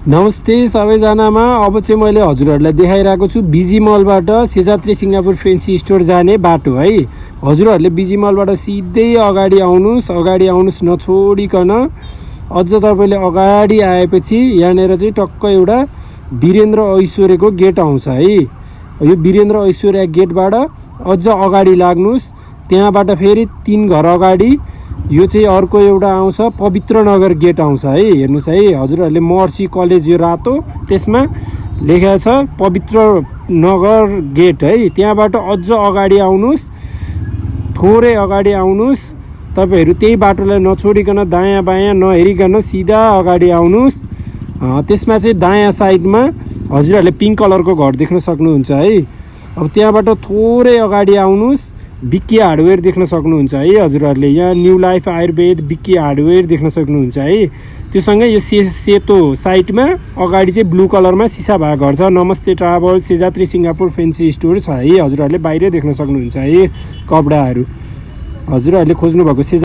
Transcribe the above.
नमस्ते सबैजनामा। अब चाहिँ मैले हजुरहरूलाई देखाइरहेको छु बिजी मलबाट सेजात्री सिङ्गापुर फेन्सी स्टोर जाने बाटो है। हजुरहरूले बिजी मलबाट सिधै अगाडि आउनुहोस् नछोडिकन। अझ तपाईँले अगाडि आएपछि यहाँनिर चाहिँ टक्क एउटा वीरेन्द्र ऐश्वर्यको गेट आउँछ है। यो वीरेन्द्र ऐश्वर्य गेटबाट अझ अगाडि लाग्नुहोस्। त्यहाँबाट फेरि 3 घर अगाडि यो चाहिँ अर्को एउटा आउँछ पवित्र नगर गेट आउँछ है। हेर्नुहोस् है हजुरहरूले महर्षि कलेज यो रातो त्यसमा लेखेको छ पवित्र नगर गेट है। त्यहाँबाट अझ अगाडि आउनुहोस्, थोरै अगाडि आउनुहोस्। तपाईँहरू त्यही बाटोलाई नछोडिकन दायाँ बायाँ नहेरिकन सिधा अगाडि आउनुहोस्। त्यसमा चाहिँ दायाँ साइडमा हजुरहरूले पिङ्क कलरको घर देख्न सक्नुहुन्छ है। अब त्यहाँबाट थोरै अगाडि आउनुहोस्, बिक्की हार्डवेयर देख्न सक्नुहुन्छ है हजुरहरूले। यहाँ new life Ayurved Bikki hardware देख्न सक्नुहुन्छ है। त्योसँगै यो सेतो साइडमा अगाडि चाहिँ ब्लू कलरमा सिसा भएको घर छ नमस्ते ट्राभल सेजात्री सिङ्गापुर फेन्सी स्टोर छ है। हजुरहरूले बाहिर देख्न सक्नुहुन्छ है कपडाहरू। हजुरहरूले खोज्नुभएको